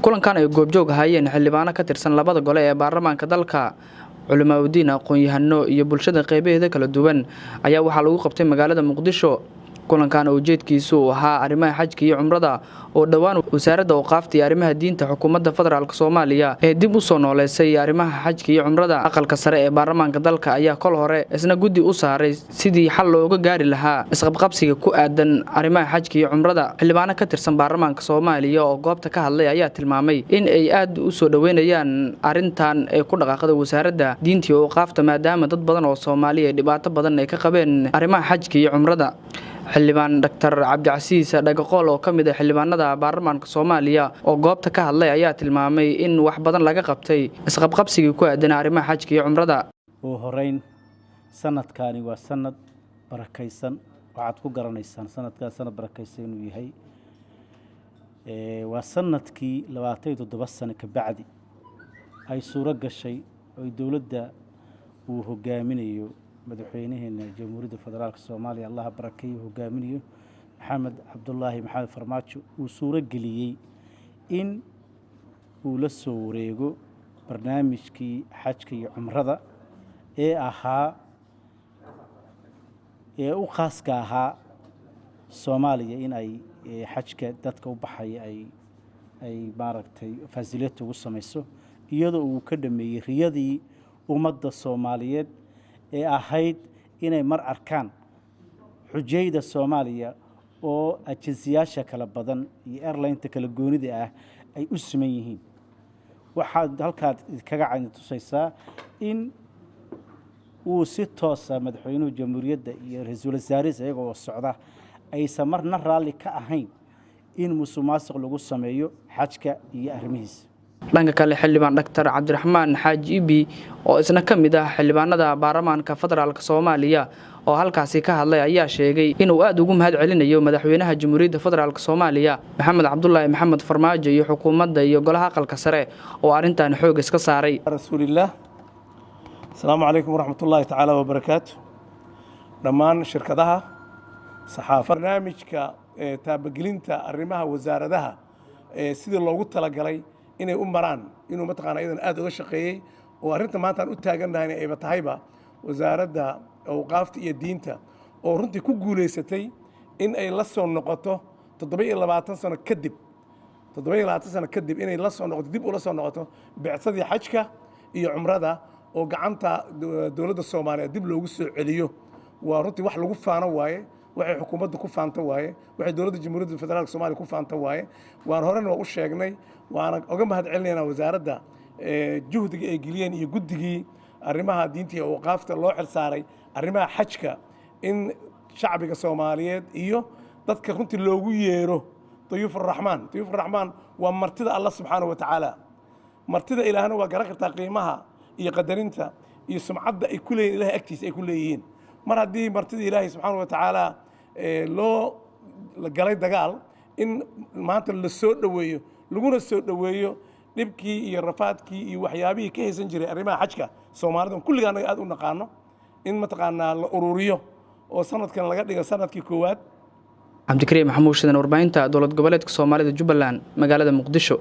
Kulankan ay goobjoog ahaayeen xildhibaano ka tirsan labada gole ee baarlamaanka dalka, culimaaudiin, aqoon-yahano iyo bulshada qeybaheeda kala duwan ayaa waxaa lagu qabtay magaalada Muqdisho. Kulankan oo ujeedkiisu uu ahaa arrimaha xajka iyo cumrada oo dhowaan Wasaaradda Awqaafta iyo Arrimaha Diinta Xukuumadda Federaalk Soomaaliya ee dib u soo nooleysay arrimaha xajka iyo cumrada. Aqalka sare ee baarlamaanka dalka ayaa kol hore isna guddi u saaray sidii xal looga gaari lahaa isqabqabsiga ku aadan arrimaha xajka iyo cumrada. Xildhibaano ka tirsan baarlamaanka Soomaaliya oo goobta ka hadlay ayaa tilmaamay in ay aad u soo dhoweynayaan arrintan ee ku dhaqaaqda Wasaaradda Diinta iyo Awqaafta, maadaama dad badan oo Soomaaliya ay dhibaato badan ay ka qabeen arrimaha xajka iyo cumrada. Xildhibaan Doctor Cabdicasiis Dhagaqool oo ka mid ah xildhibaanada baarlamaanka Soomaaliya oo goobta ka hadlay ayaa tilmaamay in wax badan laga qabtay isqabqabsigii ku aadan arrimaha xajka iyo cumrada. Ugu horeyn, sanadkaani waa sanad barakaysan. Waxaad ku garanaysaan sanadkaan sanad barakaysan inuu yahay, waa sanadkii 27 sano ka bacdi ay suuro gashay oy dowladda uu hogaaminayo madaxweynaheena Jamhuuriyadda Federaalka Soomaaliya, Allaha barakeeyo, hogaaminayo Maxamed Cabdulaahi Maxamed Farmaajo, uu suuro geliyey in uu la soo wareego barnaamijkii xajka iyo cumrada ee ahaa ee u khaaska ahaa Soomaaliya, in ay xajka dadka u baxaya ay maaragtay facility ugu samayso, iyadoo uu ka dhameeyey riyadii ummadda Soomaaliyeed ee ahayd inay mar arkaan xujayda Soomaaliya oo ajensiyaasha kala badan iyo airlineta kala goonida ah ay u siman yihiin. Waxaad halkaad kaga cani tusaysaa in uu si toosa madaxweynuhu jamhuuriyadda iyo ra-iisul wasaarihiis iyaga oo socda aysan marna raalli ka ahayn in musuq maasuq lagu sameeyo xajka iyo arrimihiisa. Dhanka kale, xildhibaan Dhaktar Cabdiraxmaan Xaaji Ibi oo isna ka mid ah xildhibaanada baarlamaanka federaalk Soomaaliya oo halkaasi ka hadlay ayaa sheegay inuu aada ugu mahad celinayo madaxweynaha Jamhuuriyadda Federaalk Soomaaliya Maxamed Cabdulaahi Maxamed Farmaajo iyo xukuumadda iyo golaha aqalka sare oo arrintan xoog iska saaray. Rasuulillaah, asalaamu calaykum waraxmat ullaahi tacaala wabarakaatu. Dhammaan shirkadaha saxaafa, barnaamijka taabagelinta arrimaha wasaaradaha sidii loogu talagalay inay u maraan inuu mataqaana iyadan aad uga shaqeeyey, oo arrinta maanta aan u taagannahay ayba tahayba Wasaaradda Awqaafta iyo Diinta oo runtii ku guulaysatay in ay la soo noqoto 27 sano kadib, 27 sano kadib inay la soo noqoto, dib ula soo noqoto bicsadii xajka iyo cumrada oo gacanta dowladda Soomaaliya dib loogu soo celiyo. Waa runtii wax lagu faano waaye, waxay xukuumadda ku faanto waaye, waxay dowladda Jamhuuriyadda Federaalka Soomaaliya ku faanto waaye. Waan horena waa u sheegnay, waana oga mahad celinaynaa wasaaradda juhdiga ay geliyeen iyo guddigii arrimaha diinta iyo awqaafta loo xil saaray arrimaha xajka, in shacbiga Soomaaliyeed iyo dadka runtii loogu yeero duyuuf araxmaan. Duyuuf araxmaan waa martida Allah subxaanahu wa tacaala. Martida Ilaahna waa garan kartaa qiimaha iyo qadarinta iyo sumcadda ay ku leeyihin Ilahay agtiisa ay ku leeyihiin. Mar haddii martida Ilaahay subxaanahu wa tacaala loo galay dagaal, in maanta la soo dhoweeyo, laguna soo dhoweeyo dhibkii iyo rafaadkii iyo waxyaabihii ka haysan jiray arrimaha xajka Soomaalida kulliga annaga aad u naqaano, in mataqaanaa la ururiyo oo sanadkan laga dhigo sanadkii koowaad. Cabdikariim Maxamuud Shidan, warbaahinta Dowlad Goboleedka Soomaalida Jubbaland, magaalada Muqdisho.